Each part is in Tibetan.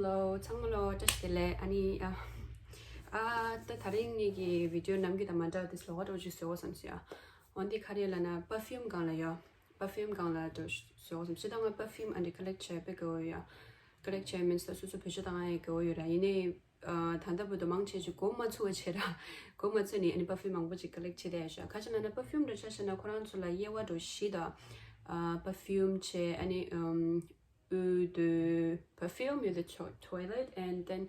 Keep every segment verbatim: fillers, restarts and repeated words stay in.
ཨོ། ཚང་མ་ལོ་བཀྲ་ཤིས་བདེ་ལེགས། ཨ་ནི་ཨ་ཨ་ད་དེ་རིང་ངེད་ཀྱི་བི་ཌི་ཡོ་ནམ་རྒྱུན་དང་མ་འདྲ་བ་དེ་ལོགས་ཀ་འདྲ་བོ་ཅིག་བཟོ་དགོས་བསམ་སོང་ཡ། འོན་ཏེ་ག་རེ་ལབ་ན་པར་ཕིའུམ་སྒང་ལ་ཡ། པར་ཕིའུམ་སྒང་ལ་འདྲ་བོ་བཟོ་དགོས་བསམ། སྤྱིར་བཏང་ང་པར་ཕིའུམ་ཨ་འདྲ་ཀོ་ལེག་བྱེད་དཔེ་དགའ་བོ་ཡོད་ཡ། ཀོ་ལེག་བྱེད་མིན་སོ་སོ་བེད་སྤྱོད་བཏང་ཡ་དགའ་བོ་ཡོད་ར། ཡིན་ནའི་ཨ་ད་ལྟ་བར་དུ་མང་ཆེ་ཅིག་མགོ་མ་ཚོས་པ་བྱས་ར། མགོ་མ་ཚོས་ནས་ཨ་ནི་པར་ཕིའུམ་མང་པོ་ཅིག་ཀོ་ལེག་བྱས་བསྡད་ཡ་ཤག་ག་རེ་ལབ་ན་པར་ཕིའུམ་འདྲ་བོ་ཆ་བཞག་ན་ཁོ་རང་ཚོ་ལ་དབྱེ་བ་འདྲ་བོ་བཞི་དང་། ཨ་པར་ཕིའུམ་བྱས། ཨ་ནི་ཨམ། eau de parfum, eau de to- toilette, and then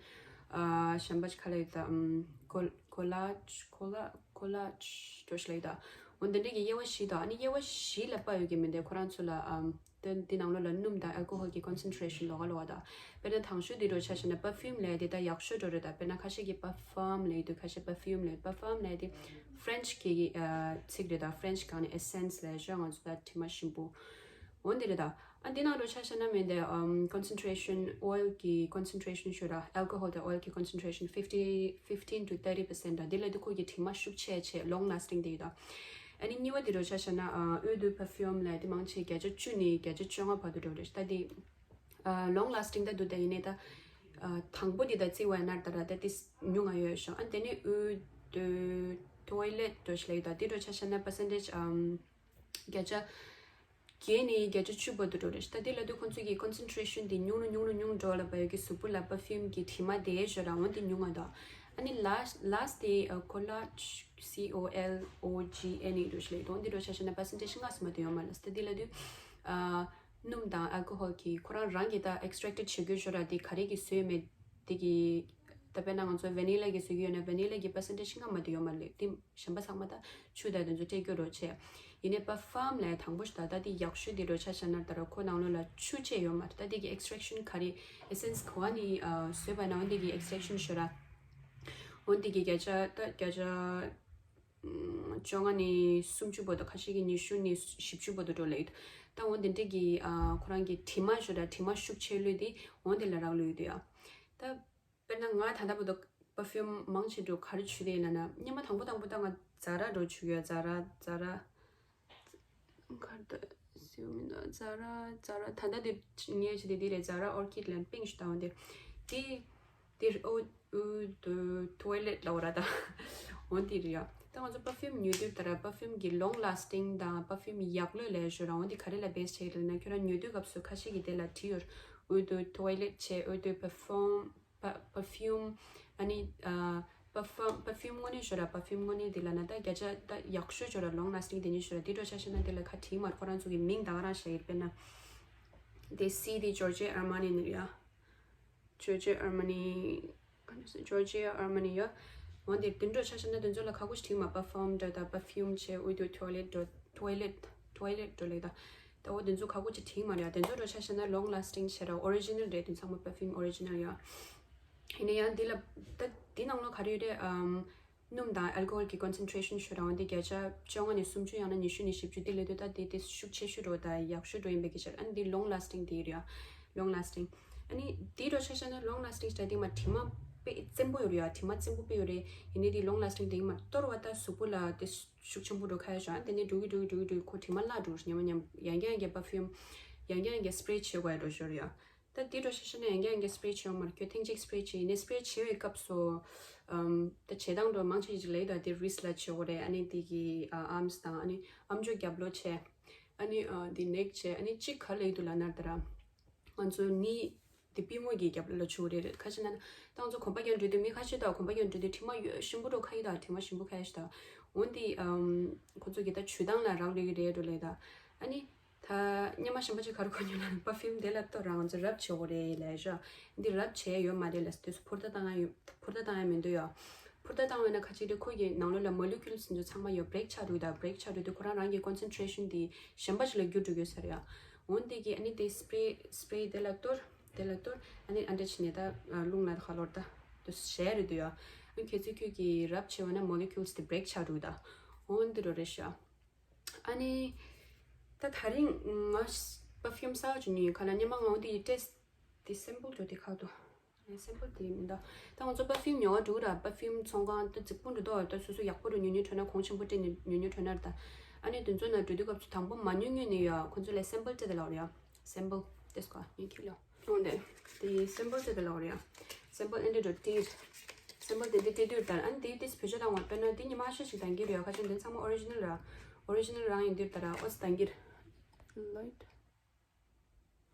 ཨ་གཞན་པ་ཅིག་ག་རེ་ལབ་ཡོད་ད། ཨམ། col- collage, colla- collage འདྲ་བོ་ཞིག་ལབ་ཡོད་ད། འོ་འདི་འདྲ་གི་དབྱེ་བ་བཞི་དང་། ཨ་ནི་དབྱེ་བ་བཞི་ལ་དཔག་ཡོད་ཀྱི་མི་འདུག་ཁོ་རང་ཚོ་ལ་ཨམ། དེ་འདི་ནང་ལོགས་ལ་སྣུམ་དང་ཨལ་ཀོ་ཧོལ་གྱི་ཀོན་སེན་ཊི་རེ་ཤན་ལོགས་ཀ་ལོགས་ཀ་དང་། དཔེར་ན་དང་ཤོས་འདི་འདྲ་བོ་ཆ་བཞག་ན་པར་ཕིའུམ་ལབ་ཡ་འདི་ད་ཡག་ཤོས་འདྲ་བོ་རེད་ད། དཔེར་ན་ཁ་ཤས་ཀྱིས་པར་ཕམ་ལབ་ཡོད་དུས། ཁ་ཤས་པར་ཕིའུམ་ལབ་ཡོད། པར་ཕམ་ལབ་ཡ་འདི་ཕ་རེན་ཆི་གི་ཨ་ཚིག་རེད་ད། ཕ་རེན་ཆི་སྒང་ནས་ཨེ་སེན་སི་ལབ་ཡ་ཤག་ང་ཚོ་ད་དྲི་མ་ཞིམ་པོ། འོ་འདི་རེད་ད། ཨ་འདི་ནང་འདྲ་བོ་ཆ་བཞག་ན་མི་འདི་ཨམ། ཀོན་སེན་ཊི་རེ་ཤན། ཨོ་ཡལ་གྱི་ཀོན་སེན་ཊི་རེ་ཤན་ཞུ་ར། ཨལ་ཀོ་ཧོལ་དང་ཨོ་ཡལ་གྱི་ཀོན་སེན་ཊི་རེ་ཤན་fifty, fifteen to thirty percent ར། འདི་ལབ་དུས་ཁོ་གི་དྲི་མ་ཤུགས་ཆེ་ཆེ། long lasting དེ་ཡོད་ད། ཨ་ནི་གཉིས་པ་འདི་འདྲ་བོ་ཆ་བཞག་ན་ཨ་eau de parfum ལབ་ཡ་འདི་མང་ཆེ་བརྒྱ་ཆ་བཅུ་ནས་བརྒྱ་ཆ་བཅོ་ལྔ་བར་དུ་འགྲོ་རེད་ད། འདི་ཨ་long lasting ད་འདུག་ད། ཡིན་ནའི་ད་ཨ་དང་པོ་འདི་ད་བརྩི་བ་ཡིན་ན་ད་ར་ད་འདི་ཉུང་ང་ཡོད་ཤག་ཨ་དེ་ནས་eau de toilette འདྲ་བོ་ཞིག་ལབ་ཡོད་ད། འདི་འདྲ་བོ་ཆ་བཞག་ན་པར་སེན་ཊེ་ཇི་ཨམ། བརྒྱ་ཆ་བརྒྱད་ནས་བརྒྱ་ཆ་བཅུ་བར་དུ་འགྲོ་རེད། ད་དེ་ལབ་དུས་ཁོང་ཚོས་ཀྱི་ཀོན་སེན་ཊི་རེ་ཤན་དེ་ཉུང་རུ་ཉུང་རུ་ཉུང་འགྲོ་ལ་བ་ཡོད་ཀྱི་གཟུགས་པོ་ལ་པར་ཕིའུམ་གྱི་དྲི་མ་དེ་ཞོ་ར་འོན་ཏེ་ཉུང་ང་དང་། ཨ་ནི་ལཱ་སི་ཊི་ལཱ་སི་ཊི་དེ་ཨ་ཀོ་ལོ་ཇི། C O L O G E ནས་འགྲོ་ཞིག་ལས་དོན་འདི་འགྲོ་ཆ་བཞག་ན་པར་སེན་ཊེ་ཇི་ལྔ་སུ་མ་དེ་ཡོད་མ་རེད། ད་དེ་ལབ་དུས་ཨ་སྣུམ་དང་ཨལ་ཀོ་ཧོལ་གྱི་ཁོ་རང་རང་གི་ད་ཨེག་སི་ཊེག་ཊེཌ་བྱེད་རྒྱུ་ཞོ་ར་དེ་ག་རེ་གི་བཟོས་མེད། དེ་གི་ད་དཔེར་ན་ང་ཚོ་ཝེ་ནི་ལ་གི་བཟོ་གི་ཡོད་ན་ཝེ་ནི་ལ་གི་པར་སེན་ཊེ་ཇི་ལྔ་མ་དེ་ཡོད་མ་རེད། དེ་གཞན་པ་ཚང་མ་ད་ཆུ་དང་དེ་ཚོ་སྤྲད་རྒྱུ་འདྲ་བོ་བྱས། ཡིན་ནའི་པར་ཕམ་ལབ་ཡ་དང་པོ་ཞིག་ད་ད་དེ་ཡག་ཤོས་དེ་འདྲ་བོ་ཆ་བཞག་ན་ད་ར་ཁོ་ནང་ལོགས་ལ་ཆུ་བཅས་ཡོད་མ་རེད། ད་དེ་གི་ཨེག་སི་ཊེག་ཤན་ག་རེ་ཨེ་སེན་སི་ག་བ་ནས་ཨ་བཟོས་པ་ན་འོན་ཏེ་གི་ཨེག་སི་ཊེག་ཤན་ཞོ་ར་འོན་ཏེ་གི་བརྒྱ་ཆ་ད་བརྒྱ་ཆ་ཨམ་བཅོ་ལྔ་ནས་སུམ་ཅུ་བར་དུ། ཁ་ཤས་ཀྱིས་ཉི་ཤུ་ནས་བཞི་བཅུ་བར་དུ་འགྲོ་ལབ་ཡོད། ད་འོན་ཏེ་འདི་གི་ཨ་ཁོ་རང་གི་དྲི་མ་ཞོ་ར་དྲི་མ་ཤུགས་ཆེ་ལོས་དེ་འོན་ཏེ་ལ་རག་ལོས་ཡོད་དུས་ཨ། ད་དཔེར་ན་ང་ད་ལྟ་བར་དུ་པར་ཕིའུམ་མང་ཆེ་འགྲོ་ག་རེ་བྱུགས་དེ་ཡིན་ན་ན་སྙེ་མ་དང་པོ་དང་པོ་ད་ང་ཛ་ར་འགྲོ་བྱུགས་ཡོད། ཛ་ར་ཛ་ར། གར་ད་སེའུ་མི་འདུག་ཛ་ར་ཛ་ར། ད་ལྟ་དེ་ངས་བྱས་དེ་དེ་རེད། ཛ་ར་ཨོར་ཀིཌ་ལན་པིང་ཞུ་ད་འོན་ཏེ་དེ་དེ་ཨོ་ཨུ་དུ་ཊོའི་ལེཊ་ལ་འོ་ར་ད་འོན་ཏེ་རེད་ཡ། ད་ང་ཚོ་པར་ཕིའུམ་ཉོ་དུས་ད་ར་པར་ཕིའུམ་གི་long lasting དང་པར་ཕིའུམ་ཡག་ལོས་ལས་ཞོ་ར་འོན་ཏེ་ག་རེ་ལ་བེས་བྱས་རེད་ན་ཁྱོད་རང་ཉོ་དུས་སྐབས་སུ་ཁ་ཤས་ཀྱི་དེ་ལ་བྲིས་ཡོད། ཨུ་དུ་ཊོའི་ལེཊ་བྱས། ཨུ་དུ་པར་ཕིའུམ། པར་པར་ཕིའུམ། ཨ་ནི་ཨ་པར་ཕིའུམ། པར་ཕིའུམ་དངོས་གནས་ཞོ་ར་པར་ཕིའུམ་དངོས་གནས་དེ་ལ་ན་ད་བརྒྱ་ཆ་ད་ཡག་ཤོས་ཞོ་ར་long lasting དེ་ནི་ཞོ་ར་དེ་འགྲོ་ཆ་བཞག་ན་དེ་ལ་ཁ་བྲིས་མ་རེད། ཁོ་རང་ཚོ་གི་མིང་ད་ག་རང་བཞག་ཡོད། དཔེར་ན་དེ་སི་དེ་ཇོར་ཇི་ཨར་མ་ནི་ནི་རེད་ཡ། ཇོར་ཇི་ཨར་མ་ནི། ཇོར་ཇི་ཨར་མ་ནི་ཡ། འོན་ཏེ་དེ་འགྲོ་ཆ་བཞག་ན་དེ་ཚོ་ལ་ཁ་ཁུ་ཞིག་བྲིས་མ། པར་ཕིའུམ་འདྲ་ད་པར་ཕིའུམ་བྱས། ཨུ་དུ་ཊོའི་ལེཊ་འགྲོ། ཊོའི་ལེཊ་ཊོའི་ལེཊ་འགྲོ་ལེ་ད། ད་འོ་དེ་ཚོ་ཁ་ཁུ་ཅིག་བྲིས་མ་རེད་ཡ། དེ་ཚོ་འགྲོ་ཆ་བཞག་ན་long lasting བྱས་ར་ཨོ་རི་ཇི་ནལ་རེད། དེ་ཚང་མ་པར་ཕིའུམ་ཨོ་རི་ཇི་ནལ་ཡ། ཡིན་ན་ཡང་འདི་ལ་ད་འདི་ནང་ལོགས་ག་རེ་ཡོད་རེད། ཨམ། སྣུམ་དང་ཨལ་ཀོ་ཧོལ་གྱི་ཀོན་སེན་ཊི་རེ་ཤན་ཞུ་ར་འོན་ཏེ་བརྒྱ་ཆ་བཅོ་ལྔ་ནས་སུམ་ཅུ་ཡང་ན་ཉི་ཤུ་ནས་བཞི་བཅུ་དེ་ལས་དུས་ད་དེ་དེ་ཤུགས་ཆེ་ཤོས་འགྲོ་ད་ཡག་ཤོས་འགྲོ་ཡིན་པའི་སྐད་ཆ་རེད། ཨ་ནི་འདི་long lasting དེ་རེད་ཡ། long lasting ཨ་ནི་འདི་འགྲོ་ཆ་བཞག་ན་long lasting ཞེ་དྲག་དེ་མ་དྲི་མ་དཔེ་བཙན་པོ་ཡོད་རེད་ཡ། དྲི་མ་བཙན་པོ་དཔེ་ཡོད་རེད། ཡིན་ནའི་དེ་long lasting དེ་མ་གཏོར་བ་ད་གཟུགས་པོ་ལ་དེ་ཤུགས་ཆེན་པོ་འགྲོ་ཁ་ཡ་ཞོ། ཨ་དེ་ནས་འགྲོ་གི་འགྲོ་གི་འགྲོ་གི་འགྲོ་གི་ཁོ་དྲི་མ་བརླག་འགྲོ་ཉམས་མ་ཉམས། ཡང་བསྐྱར་ཡང་བསྐྱར་པར་ཕིའུམ་ཡང་བསྐྱར་ཡང་བསྐྱར་སི་པི་རེ་བྱེད་དགོས་ཡ་འགྲོ་ཞོར་ཡ། ད་དེ་འགྲོ་ཆ་བཞག་ན་ཡང་བསྐྱར་ཡང་བསྐྱར་སི་པི་རེ་བྱེད་ཡོང་མ་རེད། ཁྱོད་ཐེངས་གཅིག་སི་པི་རེ་བྱས་ཡིན་ནའི་སི་པི་རེ་བྱེད་པའི་སྐབས་སུ་ཨམ་ད་བྱེད་སྟངས་འགྲོ་མང་ཆེ་ཞིག་ལས་ད་དེ་རིས་ལ་བྱེད་དགོས་རེད། ཨ་ནི་དེ་གི་ཨ་ཨམ་སི་དང་ཨ་ནི་ཨམ་ཅོག་རྒྱབ་ལོགས་བྱས། ཨ་ནི་ཨ་དེ་ནེག་བྱས། ཨ་ནི་གཅིག་ག་ལས་འདུག་ལབ་ན་ད་ར་ང་ཚོ་ནི་དེ་པུས་མོ་གི་རྒྱབ་ལོགས་ལ་བྱེད་དགོས་རེད། ཁ་ཅིག་ན་ད་ང་ཚོ་གོམ་པ་རྒྱག་འགྲོ་དུས་མི་ཁ་ཤས་ད་གོམ་པ་རྒྱག་འགྲོ་དུས་དྲི་མ་ཡོད་ཞིམ་པོ་འགྲོ་ཁ་ཡི་ད་དྲི་མ་ཞིམ་པོ་ཁ་ཡ་ཞིག་ད་འོན་ཏེ་ཨམ་ཁོ་ཚོ་གི་ད་བྱུག་སྟངས་ལ་རག་ལས་ཀྱི་རེད་འགྲོ་ལས་ད། ཨ་ནི། ད་སྙན་མ་གཞན་པ་ཅིག་ག་རེ་གོ་མྱོང་ལབ་ན་པར་ཕིའུམ་དེ་ལ་གཏོར་ར་ང་ཚོ་རབ་བྱེད་དགོས་རེད་ལབ་ཤག་འདི་རབ་བྱས་ཡོད་མ་རེད་ལབ། དུས་སུ་ཕུར་ད་བཏང་ཡ་ཡོད། ཕུར་ད་བཏང་ཡ་མི་འདུག་ཡ། ཕུར་ད་བཏང་བས་ན་ཁ་ཅིག་དེ་ཁོ་གི་ནང་ལོགས་ལ་མོ་ལེ་ཀུལ་སི་ཚོ་ཚང་མ་ཡོད་བྷི་རེག་ཆགས་འགྲོ་གི་ད། བྷི་རེག་ཆགས་འགྲོ་དུས་ཁོ་རང་རང་གི་ཀོན་སེན་ཊི་རེ་ཤན་དེ་གཞན་པ་ཞིག་ལ་འགྱུར་འགྲོ་གི་ཡོད་ས་རེད་ཡ། འོན་ཏེ་གི་ཨ་ནི་དེ་སི་པི་རེ་སི་པི་རེ་དེ་ལ་གཏོར། དེ་ལ་གཏོར། ཨ་ནི་ཨ་འདྲ་བྱས་ནས་ད་རླུང་ལ་ཁ་ལོར་ད་དུ་ཞེ་རེད་འདུག་ཡ། ཨ་ཁྱེད་ཚོས་ཁྱོད་ཀྱི་རབ་བྱས་པ་ན་མོ་ལེ་ཀུལ་སི་དེ་བྷི་རེག་ཆགས་འགྲོ་གི་ད། འོན་ཏེ་འགྲོ་རེད་ཤག་ཨ་ནི། ད་དེ་རིང་ང་པར་ཕིའུམ་གསར་བ་ཅིག་ཉོས་ཡོད། ག་ལ་སྙན་མ་ང་འོ་དེ་ཡི་ཊེ་སི་ཊི་དེ་སེམ་པལ་འགྲོ་དེ་ཁག་ཏུ། སེམ་པལ་དེ་མི་འདུག་ད་ང་ཚོ་པར་ཕིའུམ་ཉོ་བ་འགྲོ་ར་པར་ཕིའུམ་ཚོང་ཁང་ད་རྫིག་པོ་འགྲོ་དོ། ད་སོ་སོ་ཡག་པོ་རུ་ཉོ་ཉོ་འགྲོ་ན་གོང་ཆེན་པོ་སྤྲད་ནས་ཉོ་ཉོ་འགྲོ་ན་ར་ད། ཨ་ནི་དེ་ཚོ་ན་འགྲོ་དུས་སྐབས་སུ་དང་པོ་མ་ཉོ་ཉོ་ནས་ཡ་ཁོ་ཚོ་ལ་སེམ་པལ་སྤྲད་དེ་ལབ་ར་ཡ། སེམ་པལ་ཏེ་སྐོ་ཉོ་ཁྱི་ལོ། ཨོ་དེ། དེ་སེམ་པལ་དེ་དེ་ལོག་རེད་ཡ། སེམ་པལ་ཨེ་འདྲ་འགྲོ་དེ། སེམ་པལ་དེ་འདི་སྤྲད་དུས་ལྟར་ཨ་ནི་དེ་དེ་བེད་སྤྱོད་བཏང་བ་དཔེར་ན་དེ་ཉི་མ་ཤས་ཤིག་དང་གི་རེད་ཡ། ཁ་ཆེན་དེ་ཚང་མ་ཨོ་རི་ཇི་ནལ་ར། ཨོ་རི་ཇི་ནལ་རང་ཡིན་དུས་ལྟར་ཨོ་སི་དང་གི་ལའིཊ།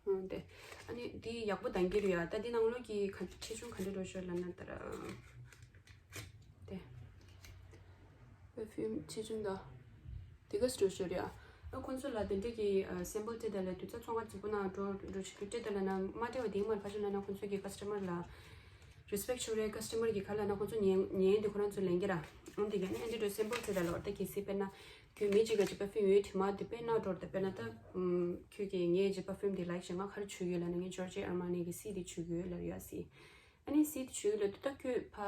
ཨོ་དེ། ཨ་ནི་དེ་ཡག་པོ་དང་གི་རེད་ཡ། ད་དེ་ནང་ལོགས་ཀྱི་ག་ཆེ་ཆུང་ག་འདྲ་འགྲོ་ཤོར་ལ་ན་ལྟར། དེ། པར་ཕིའུམ་ཆེ་ཆུང་དང་། དེ་ག་སི་འགྲོ་ཤོར་ཡ། ཨ་ཁོང་ཚོ་ལ་དེ་འདྲ་གི་ཨ་སེམ་པལ་སྤྲད་ད་ལ་དུས་ཚོད་ཚོང་ཁང་གཅིག་པུ་ནང་འགྲོ་འགྲོ་ཞིག་སྤྲད་ད་ལ་ན་མ་སྤྲད་པ་དེ་མར་ཕ་ཆུ་ལ་ན་ཁོང་ཚོ་གི་ཀ་སི་ཊ་མར་ལ་རེ་སི་པེག་ཊི་ཤོར་རེད། ཀ་སི་ཊ་མར་གི་ཁ་ལ་ན་ཁོང་ཚོ་ཉན་ཉན་དེ་ཁོ་རང་ཚོ་ལེན་གི་ར། འོན་ཏེ་ག་ནི་ཨ་འདྲ་འགྲོ་སེམ་པལ་སྤྲད་ད་ལ་ད་གལ་སྲིད་དཔེར་ན་ཁྱོད་མི་གཅིག་ག་ཅིག་པར་ཕིའུམ་ཡོད་དྲི་མ་དེ་དཔེར་ན་འགྲོ་ད་དཔེར་ན་ད་ཁྱོད་ཀྱི་ངའི་ཅིག་པར་ཕིའུམ་དེ་ལའིག་བྱེད། ང་ག་རེ་བྱུག་ཡོད་ལ་ན་ངས་ཇོར་ཇི་ཨར་མ་ནི་གི་སི་དེ་བྱུག་ཡོད་ལ་ཡོད་སི། ཨ་ནི་སི་དེ་བྱུག་ལ་དུས་ད་ཁྱོད་ཕ་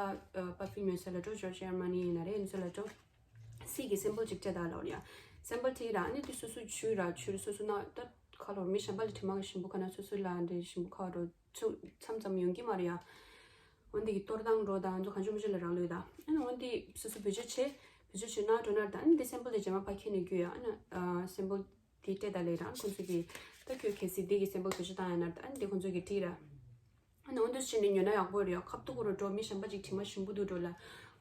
པར་ཕིའུམ་ཉོ་ས་ལ་འགྲོ། ཇོར་ཇི་ཨར་མ་ནི་ཡིན་ན་རེད། ཡིན་ཚོ་ལ་འགྲོ། སི་གི་སེམ་པལ་ཅིག་སྤྲད་ད་ལ་ཡ། སེམ་པལ་སྤྲད་ར། ཨ་ནི་དེ་སོ་སོ་བྱུག་ར། བྱུག་ར་སོ་སོ་ན་ད་ཁ་ལོར་མི་གཞན་པ་ལ་དྲི་མ་གི་ཞིམ་པོ་ཁ་ན་སོ་སོ་ལ་འདྲ་ཞིམ་པོ་ཁ་འགྲོ་ཚུ་མཚམས་མཚམས་ཡོང་གི་མ་རེད་ཡ། འོན་ཏེ་གི་གཏོར་སྟངས་འགྲོ་དང་ཚོ་གང་བྱུང་མི་བྱུང་ལ་རག་ལུས་ད། ཨ་ནི་འོན་ཏེ་སོ་སོ་བེད་སྤྱོད་བྱེད། བེད་སྤྱོད་བྱེད་ན་འགྲོ་ན་ད་ཨ་ནི་དེ་སེམ་པལ་དེ་རྗེས་མ་ཕ་ཁྱེར་ནས་རྒྱུ་ཡ། ཨ་ནི་སེམ་པལ་དེ་སྤྲད་ད་ལས་རང་ཁོང་ཚོ་གི་ད་ཁྱོད་གལ་སྲིད་དེ་གི་སེམ་པལ་བེད་སྤྱོད་བཏང་ཡ་ན་ད་ཨ་ནི་དེ་ཁོང་ཚོ་གི་བྲིས་ར། ཨ་ནི་འོ་འདུག་བྱས་ནས་ཉོ་ན་ཡག་པོ་རེད་ཡ། ཁ་ཐུག་གོ་རུ་འགྲོ་མི་གཞན་པ་ཅིག་དྲི་མ་ཞིམ་པོ་འདུག་འགྲོ་ལ།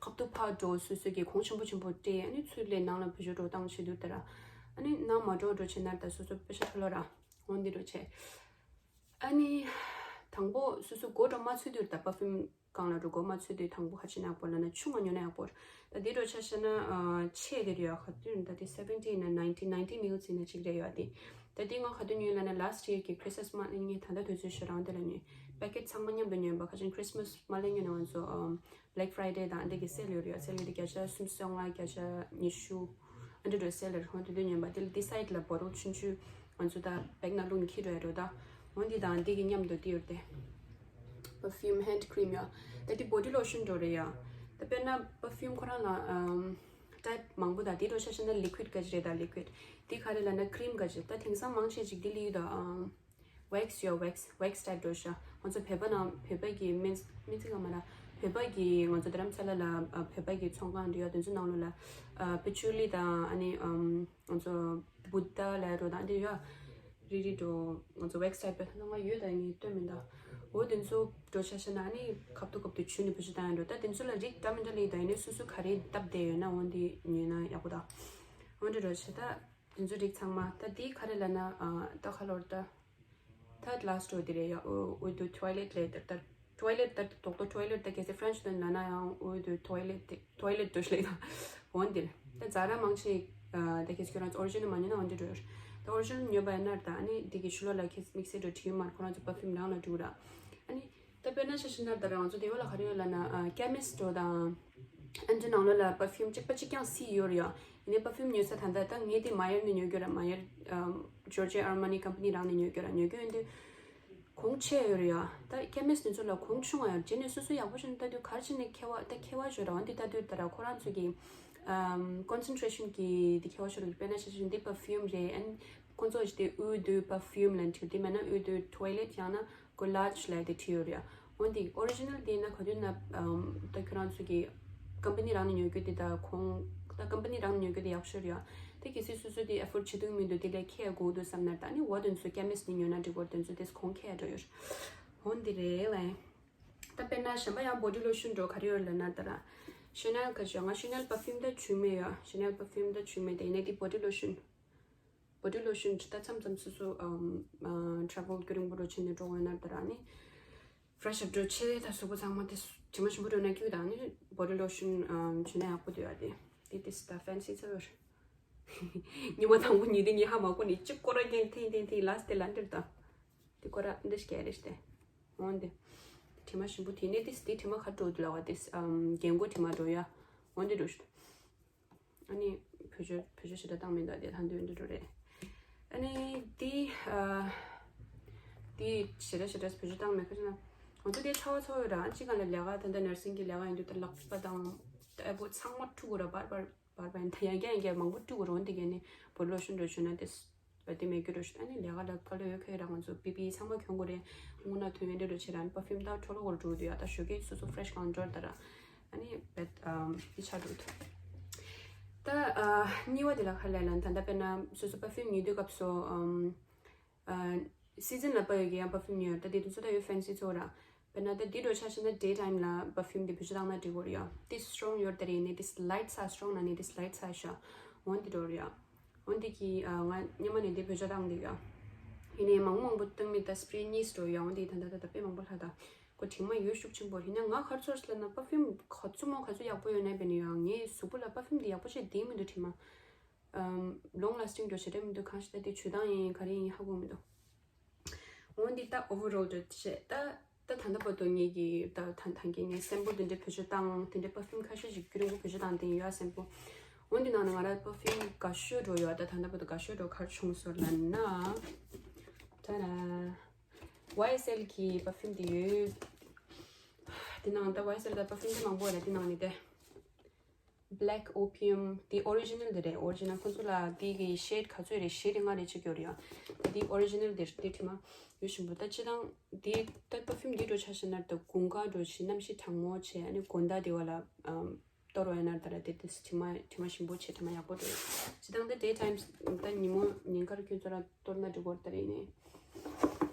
ཁ་ཐུག་ཕར་འགྲོ་སོ་སོ་གི་གོང་ཆེན་པོ་ཆེན་པོ་སྤྲད། ཨ་ནི་ཚུར་ལས་ནང་ལ་བེད་སྤྱོད་འགྲོ་བཏང་བྱེད་དུས་ལྟར། ཨ་ནི་ནང་མ་འགྲོ་འགྲོ་བྱེད་ན་ད་སོ་སོ་པེ་ཤ་ཐོ་ལོ་ར། འོ་འདི་འགྲོ་བྱེད། ཨ་ནི། དང་པོ་སོ་སོ་མགོ་འགྲོ་མ་ཚུད་དུས་ད་པར་ཕིའུམ་སྒང་ལ་འགྲོ་མགོ་མ་ཚུད་དུས་དང་པོ་ཧ་ཅི་ན་ཡག་པོ་ལ་ན་ཆུང་ང་ཉོ་ན་ཡག་པོ་རེད། ད་འདི་འགྲོ་ཆ་བཞག་ན་ཨ་ཆེ་དེ་རེད་ཡ། ག་དུས་ད་དེ་སེ་བེན་ཊི་ན་ནའིན་ཊི་ནའིན་ཊི་མིལ་ལི་ནང་གཅིག་རེད་ཡ། དེ་ད་དེ་ང་ག་དུས་ཉོས་ལ་ན་ལ་སི་ཊི་ཡར་གི་ཁི་རི་སི་མ་སི་ནས་ད་ལྟ་དུས་ཚོད་ཤོད་རང་དེ་ལ་ཉོས། པེ་ཀེ་ཊི་ཚང་མ་མཉམ་དུ་ཉོས་པ། ཁ་ཅིག་ཁི་རི་སི་མ་སི་མ་ལས་ཉོས་ན་ང་ཚོ་ཨམ་Black Friday དང་འདི་གི་སེལ་ཡོད་རེད་ཡ། སེལ་ཡོད་དེ་བརྒྱ་ཆ་སུམ་ཅུ་སོ་ལྔ་བརྒྱ་ཆ་ཉི་ཤུ་ཨ་འདྲ་འགྲོ་སེལ་ལ་རེད། ཧོ་དེ་དུས་ཉོས་པ། དེ་ལ་དེ་སའིཌ་ལ་བོ་ཊལ་ཆུང་ཆུང་ང་ཚོ་ད་བེག་ནང་བླུགས་ནས་འཁྱེར་འགྲོ་ཡ་འགྲོ་ད། འོན་ཏེ་དང་འདི་གི་མཉམ་དུ་དེ་ཡོད་དེ། པར་ཕིའུམ་ཧེན་ཌི་ཁི་རིམ་ཡ། ད་དེ་བོ་ཌི་ལོ་ཤན་འགྲོ་རེད་ཡ། ད་དཔེར་ན་པར་ཕིའུམ་ཁོ་རང་ལ་ཨམ་ཊའིབ་མང་པོ་དང་དེ་འགྲོ་ཆ་བཞག་ན་ལི་ཀུའིཌ་ག་ཅི་རེད་ད། ལི་ཀུའིཌ་དེ་ག་རེ་ལབ་ན་ཁི་རིམ་ག་ཅི། ད་དེང་སང་མང་ཆེ་ཅིག་དེ་ལི་ཡུ་ད་ཨམ་ཝེག་སི་ཡ། ཝེག་སི་ཝེག་སི་ཊའིབ་འགྲོ་ཤ། ང་ཚོ་བོད་པ་ནང་བོད་པ་གི་སྨན་སྨན་རྩིས་ཁང་མ་ར། བོད་པ་གི་ང་ཚོ་དྷ་རམ་ས་ལ་ལ་ཨ་བོད་པ་གི་ཚོང་ཁང་འདི་ཡ། དེ་ཚོ་ནང་ལོགས་ལ་ཨ་པ་ཅུ་ལི་དང་ཨ་ནི་ཨམ་ང་ཚོ་བུདྡྷ་ལ་རོ་དང་འདི་ཡོད། རི་རི་འགྲོ་ང་ཚོ་ཝེག་སི་ཊའིབ་པའི་ནང་ང་ཡོད་ད། ངས་སྟོན་མིན་ད། འོ་དེ་ཚོ་འགྲོ་ཆ་བཞག་ན་ཨ་ནི་ཁ་ཐུག་ཁ་ཐུག་ཆུ་ནི་བུ་ཆུ་བཏང་ཡ་འགྲོ། ད་དེ་ཚོ་ལ་རིགས་འདྲ་མི་འདྲ་ལི་ད་ཡིན་ནའི་སོ་སོ་ག་རེ་བཏབ་བསྡད་ཡོད་ན་འོ་འདི་ཉོས་ན་ཡག་པོ་ད། འོ་འདི་འགྲོ་ཆ་ད་དེ་ཚོ་རིགས་ཚང་མ། ད་དེ་ག་རེ་ལབ་ན་ཨ་ད་ག་ལོར་ད། ཐར་ཌི་ལ་སི་ཊི་འོ་དེ་རེད་ཡ། འོ་འོ་དུ་ཊོའི་ལེཊ་ལས་ད་ད། ཊོའི་ལེཊ་ད་རྡོག་རྡོག་ཊོའི་ལེཊ་ད་གལ་སྲིད་ཕ་རན་སི་དུ་ལབ་ན་ཡང་འོ་དུ་ཊོའི་ལེཊ་དེ་ཊོའི་ལེཊ་དུ་ཤ་ལེ་ད། འོན་ཏེ་ད་ཛ་ར་མང་ཆེ་ཨ་ད་གལ་སྲིད་ཁྱོད་རང་ཚོ་ཨོ་རི་ཇི་ནལ་མ་ཉོས་ན་འོན་ཏེ་འགྲོ་ཡོད། ད་ཨོ་རི་ཇི་ནལ་ཉོས་པ་ཡིན་ན་ད་ཨ་ནི་འདི་གི་ཤུ་ལོ་ལ་ཁེ་དམིགས་བསལ་འགྲོ་བྲིས་ཡོད་མ་རེད། ཁོ་རང་ཚོ་པར་ཕིའུམ་རང་ལ་འགྲོ་ར། ཨ་ནི་ད་དཔེར་ན་ཆ་བཞག་ན་ད་རང་ཚོ་དེ་བ་ལ་ག་རེ་ཡོད་ལབ་ན་ཨ་ཀེ་མི་སི་ཊི་འགྲོ་དང་། ཨ་འདི་ནང་ལོགས་ལ་པར་ཕིའུམ་གཅིག་པ་གཅིག་རྐྱང་སི་ཡོད་རེད་ཡ། ཡིན་ནའི་པར་ཕིའུམ་ཉོས་ས་ད་ལྟ་ད་ངས་དེ་མ་ཡར་ནས་ཉོ་རྒྱུ་ར། མ་ཡར་ཨམ་ཇོར་ཇི་ཨར་མ་ནི་ཀམ་པ་ནི་རང་ནས་ཉོ་རྒྱུ་ར། ཉོ་རྒྱུ་ཡིན་དུས་གོང་ཆེ་ཡོད་རེད་ཡ། ད་ཀེ་མི་སི་ཊི་དེ་ཚོ་ལ་གོང་ཆུང་བ་ཡ། རྗེས་ནས་སོ་སོ་ཡག་པོ་བྱུང་ན་ད་དུས་ག་རེ་བྱས་ནས་ཁེ་བ་ད་ཁེ་བ་ཤོར་ར། འོན་ཏེ་ད་དུས་ད་ར་ཁོ་རང་ཚོ་གི་ཨམ་ཀོན་སེན་ཊི་རེ་ཤན་གི་དེ་ཁེ་བ་ཤོར་ར། དཔེར་ན་ཆ་བཞག་ན་འདི་པར་ཕིའུམ་རེད། ཨན་ཁོང་ཚོ་ཞིག་དེ་ཨུ་དུ་པར་ཕིའུམ་ལབ་འདྲ་དེ་མེད་ན་ཨུ་དུ་ཊོའི་ལེཊ་ཡང་ན་ཀོ་ལཱཇ་ལབ་དེ་བྲིས་ཡོད་རེད་ཡ། འོན་ཏེ་ཨོ་རི་ཇི་ནལ་དེ་ཡིན་ན་ག་དུས་ན་ཨམ་ད་ཁྱོད་རང་ཚོ་གི་ཀམ་པ་ནི་རང་ནས་ཉོ་རྒྱུ་དེ་ད་ཁོང་ད་ཀམ་པ་ནི་རང་ནས་ཉོ་རྒྱུ་དེ་ཡག་ཤོས་རེད་ཡ། དེ་གལ་སྲིད་སོ་སོ་དེ་ཨེ་ཕོར་ཌི་བྱེད་ཐུབ་མི་འདུག་དེ་ལས་ཁེ་དགོས་འདུག་བསམ་ན་ད་ནི་འོ་དེ་ཚོ་ཀེ་མི་སི་ཊི་ནས་ཉོས་ན་འགྲིག་གོ། དེ་ཚོ་དེ་གོང་ཁེ་འགྲོ་ཡོད། འོ་འདི་རེད་ལ། ད་དཔེར་ན་གཞན་པ་ཡང་བོ་ཌི་ལོ་ཤན་འགྲོ་ག་རེ་ཡོད་ལབ་ན་ད་ར། ཤེ་ནེལ་ག་ཅི་ང་ཤེ་ནེལ་པར་ཕིའུམ་ད་བྱུག་མེད་ཡ། ཤེ་ནེལ་པར་ཕིའུམ་ད་བྱུག་མེད་དེ་ཡིན་ནའི་དེ་བོ་ཌི་ལོ་ཤན། བོ་ཌི་ལོ་ཤན་ད་མཚམས་མཚམས་སོ་སོ་ཨམ་ཨ་ཊ་རེ་ཝལ་རྒྱུན་རིང་པོ་འགྲོ་བྱས་ནས་འགྲོ་འོང་ན་ད་ར་ནི། ཕ་རེ་ཤི་འགྲོ་བྱས་ད་གཟུགས་པོ་ཚང་མ་དེ་དྲི་མ་ཞིམ་པོ་འགྲོ་ན་སྐྱུག་དང་ནི་བོ་ཌི་ལོ་ཤན་ཨམ་བྱུག་ན་ཡག་པོ་འདུག་ཡ། དེ་དེ་དེ་ད་ཕེན་སི་ཚ་བོར། ཉི་མ་དང་པོ་ཉི་དེ་ཉི་ཧ་མ་གོ་ནི་གཅིག་སྐོར་ར་རྒྱན་ཐེན་ཐེན་ཐེན་ལ་སྟེ་ལ་འདིར་ད། དེ་སྐོར་ར་འདི་སྐྱེ་རེ་སྟེ། འོན་ཏེ། དྲི་མ་ཞིམ་པོ་དེ་ནས་དེ་དེ་དྲི་མ་ཁ་དྲོ་དུ་ལ་བ་དེ་ཨམ་རྒྱན་གོ་དྲི་མ་འགྲོ་ཡ། འོན་ཏེ་འགྲོ་ཤི། ཨ་ནི་བེད་སྤྱོད་བེད་སྤྱོད་ཞེ་དྲག་བཏང་མི་འདུག་དེ་ད་འདོད་འདོད་འགྲོ་རེད། ཨ་ནི་དེ་ཨ་དེ་ཞེ་དྲག་ཞེ་དྲག་བེད་སྤྱོད་བཏང་མེད་ཁ་ཅིག་ན། ང་ཚོ་དེ་ཚ་བ་ཚ་བ་ཡོད་ར། ཨ་ཅི་ག་ལ་ལས་ཀ་ད་ལྟ་ནར་སིང་གི་ལས་ཀ་ཡིན་དུས་ད་ལག་པ་དང་ཨ་བོ་ཚང་མ་འཁྲུ་དགོས་ར། བར་བར་བར་བར་ཡིན་ད་ཡང་རྐྱང་ཡང་རྐྱང་མང་པོ་འཁྲུ་དགོས་ར། འོན་ཏེ་གས་ནི་བོ་ལོ་ཤོན་འགྲོ་བྱུང་ན་དེ་བ་དེ་མེད་རྒྱུ་འགྲོ་བྱུང་། ཨ་ནི་ལས་ཀ་ལ་དཀའ་ལས་ཡོད་ཁ་ཡོད་ར། ང་ཚོ་པི་པི་ཨི་ཚང་མ་གྱོན་དགོས་རེད། སྔོན་ན་ཐོན་ཡོད་འདྲ་འགྲོ་བྱེད་ར། ཨ་ནི་པར་ཕིའུམ་ད་འཕྲོ་ལོ་གོར་འགྲོ་དུས་ཡ་ད་ཞོགས་ཀས་སོ་སོ་ཕེ་རེ་ཤི་གང་འགྲོ་ད་ར། ཨ་ནི་བེད་ཨམ་ཨི་ཆ་འགྲོ་ཐུབ། ད་ཨ་གཉིས་པ་དེ་ལ་ཁ་ལས་ལན་ད་ལྟ་དཔེར་ན་སོ་སོ་པར་ཕིའུམ་ཉོ་དུས་སྐབས་སུ་ཨམ་ཨ་ སི་ཛིན་ལ་པ་ཡོད་ཀྱི་ཡང་པར་ཕིའུམ་ཉོས་ཡོད། ད་དེ་དུས་ཚོད་ད་ཡོད་ཕེན་སི་ཚོ་ར། དཔེར་ན་ད་དེ་འགྲོ་ཆ་ཤེས་ན་ཌེ་ཊའིམ་ལ་པར་ཕིའུམ་དེ་བེད་སྤྱོད་བཏང་ན་འགྲིག་གི་རེད་ཡ། དེ་སི་ཊོང་ཡོད་ད་རེད། ཡིན་ནའི་དེ་ལའིཊ་ས་སི་ཊོང་ན་ནི་དེ་ལའིཊ་ས་ཤ། འོན་དེ་འགྲོ་རེད་ཡ། འོན་དེ་གི་ང་སྔོན་མ་ནས་དེ་བེད་སྤྱོད་བཏང་འདུག་ཡ། ཡིན་ནའི་མང་མང་པོ་བཏང་མེད། ད་སི་པི་རེ་གཉིས་འགྲོ་ཡ། འོན་དེ་ད་ད་ད་ད་དཔེ་མང་པོ་ལྷག་ད། ཁོ་དྲི་མ་ཡོད་ཤུགས་ཆེན་པོ། ཡིན་ན་ང་ག་རེ་ཚོར་ལབ་ན་པར་ཕིའུམ་ག་ཚོད་མོ་ག་ཚོད་ཡག་པོ་ཡོད་ན་བས་ནི་ཡ། ངའི་གཟུགས་པོ་ལ་པར་ཕིའུམ་དེ་ཡག་པོ་བྱས་བསྡད་མི་འདུག་དྲི་མ། ཨམ། ལོང་ལ་སི་ཊིང་འགྲོ་བྱེད་འདྲ་མི་འདུག་གང་ཞིག་ད་དེ་ཇུས་སྟངས་ཡིན་ག་རེ་ཡིན་ཧ་གོ་མི་འདུག་འོན་ཏེ་ད་ཨོ་ཝར་ཨོལ་འགྲོ་བྱེད་ད། ད་ད་ལྟ་བར་དུ་ངེད་ཀྱིས་ད་ད་ད་གིན་ངས་སེམ་པོ་དེ་འདྲའི་བེད་སྤྱོད་བཏང་། དེ་འདྲའི་པར་ཕིའུམ་ཁ་ཤས་ཤིག་རྒྱུན་རིང་པོ་བེད་སྤྱོད་བཏང་དེ་ཡོད་སེམ་པོ། འོན་ཏེ་ནང་ནས་ང་རང་པར་ཕིའུམ་དགའ་ཤོས་འགྲོ་ཡོད། ད་ད་ལྟ་བར་དུ་དགའ་ཤོས་འགྲོ་ག་རེ་བྱུང་སོང་ལབ་ན། ད་ན། ཝའི་ཨེས་ཨེལ་གྱི་པར་ཕིའུམ་དེ་ཡོད། དེ་ནང་ད་ཝའི་ཨེས་ཨེལ་ད་པར་ཕིའུམ་དེ་མང་པོ་ཡོད་རེད། དེ་ནང་ནས་དེ། Black Opium དེ་ཨོ་རི་ཇི་ནལ་དེ་རེད། ཨོ་རི་ཇི་ནལ་ཁོང་ཚོ་ལ་དེ་གི་ཤེཌ་ག་ཚོད་རེད། ཤེཌ་ལྔ་རེ་གཅིག་ཡོད་རེད་ཡ། དེ་ཨོ་རི་ཇི་ནལ་དེ་རེད། དེ་དྲི་མ་ཡོད་ཞིམ་པོ། ད་སྤྱིར་བཏང་དེ་ད་པར་ཕིའུམ་དེ་འགྲོ་ཆ་ཤེས་ན་ད་དགུན་ཁ་འགྲོ་བྱེད་གནམ་གཤིས་གྲང་མོ་བྱེད། ཨ་ནི་དགོང་དག་དེ་བ་ལ་ཨམ། གཏོར་བ་ཡིན་ན་ད་ར་དེ་དེ་དྲི་མ་དྲི་མ་ཞིམ་པོ་བྱེད། དྲི་མ་ཡག་པོ་འགྲོ་ཡོད། སྤྱིར་བཏང་ད་ཌེ་ཊའིམ་ད་ཉིན་མོ་ཉིན་དཀར་ཁྱོད་ཚོ་ལ་གཏོར་ན་འགྲིག་གོ་ད་རེད་ནི།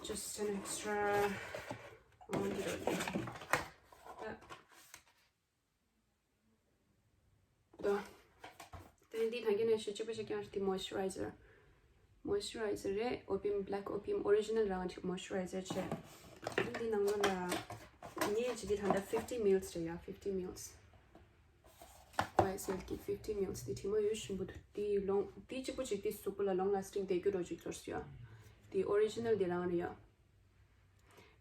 Just an extra. འོ་འདི་རེད། ད། ད། དེ་འདི་ད་གིན་ནས་ཤོད་གཅིག་པ་ཞིག་ཀྱང་དེ་མོ་ཨིས་ཅུ་རའི་ཛར། མོ་ཨིས་ཅུ་རའི་ཛར་རེད། ཨོ་པི་ཡམ། Black Opium ཨོ་རི་ཇི་ནལ་རང་གི་མོ་ཨིས་ཅུ་རའི་ཛར་བྱས། འདི་ནང་ལོགས་ལ་ངས་བྱས་དེ་ད་ལྟ་fifty mils རེད་ཡ། fifty mils། ཝའི་ཨེས་ཨེལ་གྱི་fifty mils དེ་དྲི་མ་ཡོད་ཞིམ་པོ་འདུག་དེ་ལོང་དེ་གཅིག་པོ་གཅིག་དེ་གཟུགས་པོ་ལ་ལོང་ལ་སི་ཊིང་དེ་རྒྱུ་རོ་གཅིག་ཚོར་སོང་ཡ། དེ་ཨོ་རི་ཇི་ནལ་དེ་རང་རེད་ཡ།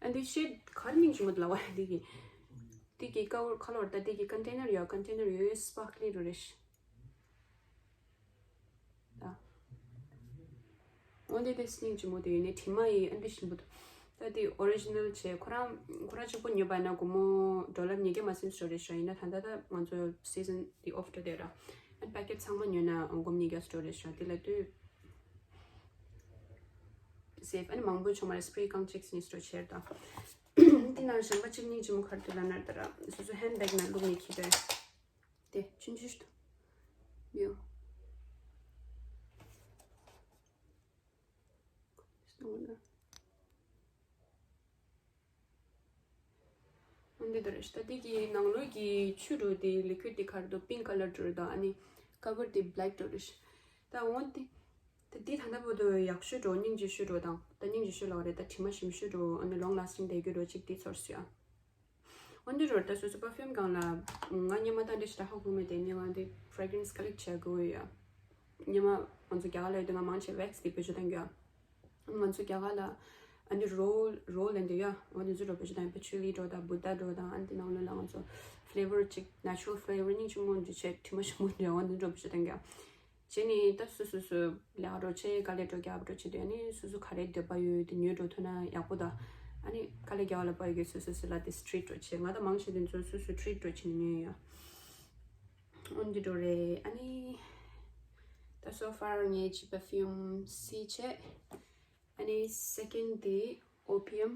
ཨ་འདི་ཤེཌ་ག་རེ་སྙིང་རྗེ་མོ་འདུག་ལབ་པ། འདི་གི་འདི་གི་ཀ་བར་ཁ་ལོར་ད་འདི་གི་ཀོན་ཊེ་ནར་ཡོད། ཀོན་ཊེ་ནར་ཡོད་སི་པར་ཀི་ལིང་རུ་རེད་ཤག་ད། འོ་འདི་དེ་སྙིང་རྗེ་མོ་དེ་ཡོད་ནི་དྲི་མ་ཡི་ཨ་འདི་ཞིམ་པོ་འདུག་ད་འདི་ཨོ་རི་ཇི་ནལ་བྱས་ཁོ་རང་ཁོ་རང་གཅིག་པོ་ཉོས་པ་ན་སྒོར་མོ་ཌོ་ལར་ཉིས་བརྒྱ་མ་ཟིན་སོ་རེད་ཤག་ཡིན་ན་ད་ད་ད་ང་ཚོ་སི་ཛིན་འདི་ཨོཕ་འགྲོ་དེ་ར། ཨ་པེ་ཀེཊ་ཚང་མ་ཉོས་ན་སྒོར་མོ་ཉིས་བརྒྱ་སོ་རེད་ཤག་དེ་ལ་དུས། སེབ། ཨ་ནི་མང་པོ་བྱུང་མ་རེད། སི་པི་རེ་རྐང་གཅིག་གཉིས་སུ་ཆེར་དང་། འདི་ནང་གཞན་པ་གཅིག་གཉིས་ཅི་མོ་ཁར་དུ་ལ་ནར་ད་ར་སོ་སོ་ཧེན་ཌི་བེག་ནང་བླུགས་ནས་འཁྱེར་རེད། དེ་ཆུན་ཆུན་ཞིག་ཏུ་ཡོད། འདི་ལྟར་རེད་ཤག་ད་འདི་གི་ནང་ལོགས་ཀྱི་ཆུ་འགྲོ་དེ་ལི་ཀུའིཌ་དེ་ཁར་དུ་པིང་ཀ་ལར་འགྲོ་རེད་དང་ཨ་ནི་ཀ་བར་དེ་བྷེ་ལེག་འགྲོ་རེད་ཤག་ད་འོན་ཏེ་ད་འདི་ད་ལྟ་བར་དུ་ཡག་ཤོས་འགྲོ། སྙིང་རྗེ་ཤོས་འགྲོ་དང་ད་སྙིང་རྗེ་ཤོས་ལབ་རེད། ད་དྲི་མ་ཞིམ་ཤོས་འགྲོ། ཨ་ནི་ལོང་ལ་སི་ཊིང་དེ་རྒྱུ་འགྲོ་གཅིག་དེ་ཚོར་སོང་ཡ། འོན་ཏེ་འགྲོ་ད་སོ་སོ་པར་ཕིའུམ་སྒང་ལ་ང་སྔོན་མ་ད་འདྲ་ཞིག་ད་ཧ་གོ་མེད་དེ་སྔོན་མ་འདི་ཕི་རེ་ག་རེན་སི་ཀོ་ལེག་བྱེད་དགོས་ཡོད་ཡ། སྔོན་མ་ང་ཚོ་རྒྱ་གར་ལ་ཡོད་དུས་ང་མང་ཆེ་ཝེག་སི་དེ་བེད་སྤྱོད་གཏོང་གི་ཡ། ང་ཚོ་རྒྱ་གར་ལ་ཨ་ནི་རོལ་རོལ་ལེན་དུ་ཡ། འོ་དེ་ཚོ་འགྲོ་བེད་སྤྱོད་བཏང་ཡ། པ་ཆུ་ལི་འགྲོ་དང་བུ་ད་འགྲོ་དང་ཨ་ནི་དེ་ནང་ལོགས་ལ་ང་ཚོ་ཕི་ལེ་ཝར་གཅིག་ནེ་ཅུ་རལ་ཕི་ལེ་ཝར་སྙིང་རྗེ་མོ་འདི་བྱས་དྲི་མ་ཞིམ་པོ་འདི་འོ་དེ་འགྲོ་བེད་སྤྱོད་གཏོང་གི་ཡ། བྱས་ནས་ད་སོ་སོ་སོ་ལས་ཀ་འགྲོ་བྱས་དཀའ་ལས་འགྲོ་རྒྱབ་འགྲོ་བྱེད་དུས་ཨ་ནི་སོ་སོ་ག་རེ་འདོད་པ་ཡོད་དེ་ཉོས་འགྲོ་ཐུབ་ན་ཡག་པོ་ད། ཨ་ནི་དཀའ་ལས་རྒྱག་པ་ལ་དཔའ་ཡོད་ཀྱི་སོ་སོ་སོ་ལ་དེ་ཊི་རིཊ་འགྲོ་བྱེད། ང་ད་མང་ཆེ་དེ་ཚོ་སོ་སོ་ཊི་རིཊ་འགྲོ་བྱེད་ནས་ཉོས་ཡོད། འོན་ཏེ་འགྲོ་རེད། ཨ་ནི་ད་སོ་ཕར་ངས་ཅི་པར་ཕིའུམ་སི་བྱས། ཨ་ནི་སེ་ཀེན་ཌི་དེ་ཨོ་པི་ཡམ།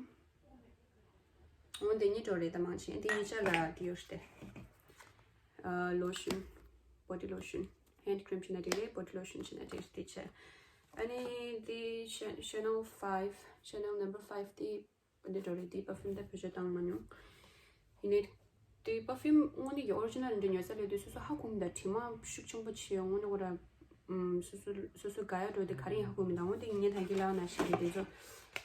འོ་འདི་གཉིས་འགྲོ་རེད། ད་མང་ཆེ་འདི་གཉིས་ཆ་ལ་དེ་ཡོད་རེད་དེ། ཨ་ལོ་ཤོན། བོ་ཌི་ལོ་ཤོན། ཧེན་ཌི་ཀྲིམ་བྱས་ན་འགྲིག་རེད། བོ་ཌི་ལོ་ཤོན་བྱས་ན་འགྲིག་རེད། དེ་ཆ། ཨ་ནི་འདི་ཤ་ཤ་ནལ་ཕའིབ། ཤ་ནལ་ནམ་བར་ཕའིབ་དེ་འདི་འགྲོ་རེད། དེ་པར་ཕིའུམ་ད་བེད་སྤྱོད་བཏང་མ་མྱོང་། ཡིན་ནའི། དེ་པར་ཕིའུམ་དངོས་གནས་ཀྱི་ཨོ་རི་ཇི་ནལ་འདྲ་ཉོ་ས་ལས་དུས་སོ་སོ་ཧ་གོ་མི་འདུག་དྲི་མ་ཤུགས་ཆེན་པོ་བྱས་ཡོང་། དངོས་གནས་ཁོ་ར་ཨམ་སོ་སོ་སོ་སོ་དགའ་ཡག་འགྲོ་དེ་ག་རེ་ཡིན་ཧ་གོ་མི་འདུག་འོན་ཏེ་ངས་ད་གིན་ལབ་ན་ཤེས་ཀྱི་དེ་ཚོ་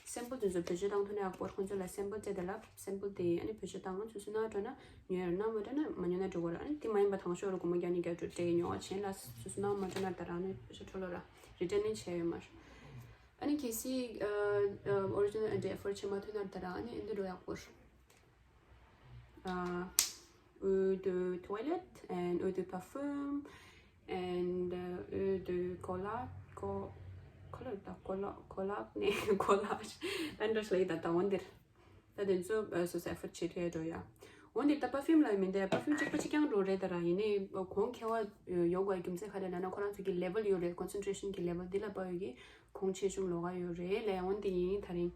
སེམ་པལ་དེ་ཚོ་བེད་སྤྱོད་བཏང་ཐུབ་ན་ཡག་པོ་རེད། ཁོང་ཚོ་ལ་སེམ་པལ་སྤྲད་དེ་ལབ། སེམ་པལ་དེ་ཨ་ནི་བེད་སྤྱོད་བཏང་། སོ་སོ་ན་འགྲོ་ན་ཉོ་ཡ་རེད། ན་མ་འགྲོ་ན་མ་ཉོ་ན་འགྲོ་གི་རེད། ཨ་ནི་དེ་མ་ཡིན་པ་དང་ཤོས་རུ་སྒོར་མོ་བརྒྱ་ཉིས་བརྒྱ་སྤྲད་ཉོ་བ་བྱས་ན་སོ་སོ་ན་མ་འགྲོ་ན་ད་རང་ནས་བེད་སྤྱོད་འཕྲོ་ལོ་ར་རི་ཊན་ནི་བྱས་ཡོད་མ་རེད། ཨ་ནི་གལ་སྲིད་ཨ་ཨ་ཨོ་རི་ཇི་ནལ་འདྲ་ཨེ་ཕོར་ཌི་བྱེད་མ་ཐུབ་ན་ད་རང་ཨ་ནི་ཨ་འདི་འགྲོ་ཡག་པོ་རེད། Uh, eau de toilette and eau de parfum and uh, eau de colla co- color ད་ཀོ་ལ་ཀོ་ལ་ནས་ཀོ་ལ་ཨན་ཌར་ལ་ཡི་ད་ད་འོན་ཏེ་ད་དེ་ཚོ་སོ་སོ་ཨེ་ཕོར་ཌི་བྱེད་ཐུབ་ཡ་འགྲོ་ཡ། འོན་ཏེ་ད་པར་ཕིའུམ་ལ་མི་འདྲ་པར་ཕིའུམ་གཅིག་པ་གཅིག་རྐྱང་འགྲོ་རེད་ད་ར། ཡིན་ནའི་གོང་ཁེ་བ་ཡོང་དགོས་རྒྱུ་མཚན་ག་རེ་ལབ་ན་ཁོ་རང་ཚོ་གི་ལེ་ཝལ་ཡོད་རེད། ཀོན་སེན་ཊི་རེ་ཤན་གི་ལེ་ཝལ་འདི་ལ་དཔག་ཡོད་ཀྱི་གོང་ཆེ་ཆུང་ལོགས་ཀ་ཡོད་རེད་ལས། འོན་ཏེ་ཡིན་ད་རིང་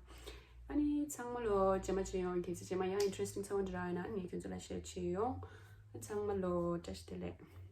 ཨ་ནི་ཚང་མ་ལོ་རྗེས་མ་བྱེད་ཡོང་། གལ་སྲིད་རྗེས་མ་ཡང་ཨིན་ཊི་རེ་སི་ཊིང་ཚོགས་འདྲ་ཡོད་ན་ཨ་ནི་ཁྱོད་ཚོ་ལ་ཤེར་བྱེད་ཡོང་། ཚང་མ་ལོ་བཀྲ་ཤིས་བདེ་ལེགས།